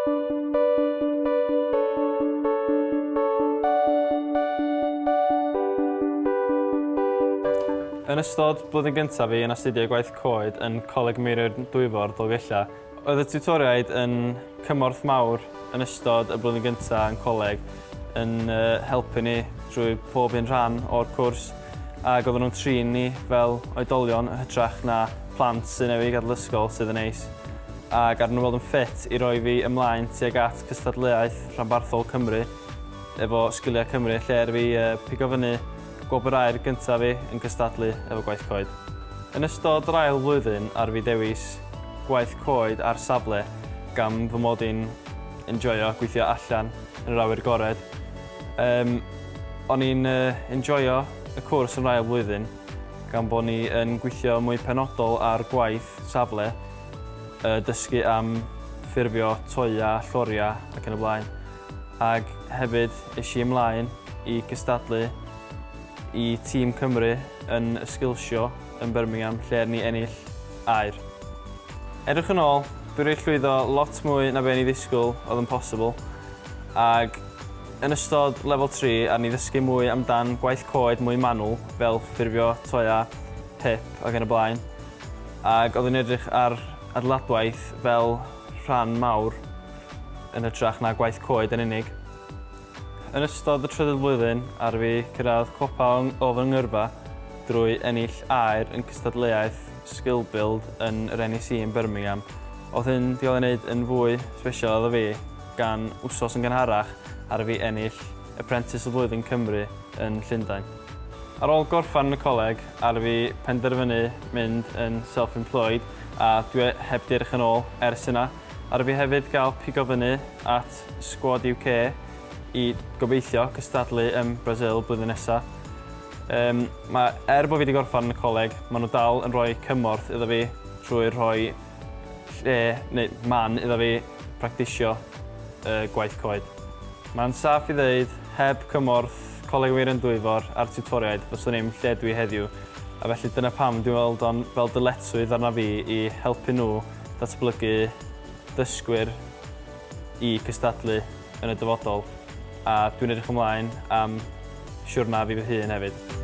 Yn ystod blwyddyn gyntaf fi yn astudio gwaith coed yn Coleg Meirion Dwyfor, Dolgellau, oedd y tiwtoriaid yn cymorth mawr yn ystod y blwyddyn gyntaf yn coleg yn helpu ni drwy pob un rhan o'r cwrs, ac oedden nhw'n trin ni fel oedolion yn hytrach na plant sy'n newydd gadael ysgol, sydd yn neis. Ac ar nhw weld yn ffit i roi fi ymlaen tuag at cystadleuaeth rhanbarthol Cymru efo Sgiliau Cymru, lle er fi pigo fyny gwobr aur gyntaf fi yn cystadlu efo gwaith coed. Yn ystod yr ail flwyddyn ar fi dewis gwaith coed ar safle gan fy mod i'n enjoyo gweithio allan yn yr awyr agored. O'n i'n enjoyo y cwrs yn yr ail flwyddyn gan bod ni yn gweithio mwy penodol ar gwaith safle, dysgu am ffurfio toia, lloria ac yn y blaen. Ac hefyd es i ymlaen i gystadlu i Tîm Cymru yn y Skills Show yn Birmingham, lle ni ennill aur. Edrych yn ôl, dwi wedi llwyddo lot mwy na be o'n i ddisgwyl oedd yn posibl, ac yn ystod lefel 3 a ni ddysgu mwy amdan gwaith coed mwy manwl, fel ffurfio toia, pip ac yn y blaen, ac oedd yn edrych ar adeiladwaith fel rhan mawr yn hytrach na gwaith coed yn unig. Yn ystod y trydydd flwyddyn, ar fi cyrraedd copa o fy ngyrfa drwy ennill aur yn cystadleuaeth Skill Build yn yr NEC yn Birmingham. Oedd hyn wedi cael ei wneud yn fwy special iddo fi gan wsos yn gynharach ar fi ennill Apprentice y Flwyddyn Cymru yn Llundain. Ar ôl gorffan yn y coleg, ar fi penderfynu mynd yn self-employed a dwi heb di edrych yn ôl ers yna. Ar fi hefyd gael pigo fyny at Squad UK i gobeithio cystadlu yn Brazil blwyddyn nesaf. Er bod fi wedi gorffan yn y coleg, maen nhw dal yn rhoi cymorth iddo fi trwy rhoi lle neu man iddo fi practisio gwaith coed. Mae'n saff i ddeud, heb cymorth Coleg Meirion Dwyfor a'r tiwtoriaid, fyswn i'm lle dwi heddiw. A felly dyna pam dwi'n weld o'n fel dyletswydd arna fi i helpu nhw datblygu dysgwyr i cystadlu yn y dyfodol. A dwi'n edrych ymlaen am siwrna fi fy hun hefyd.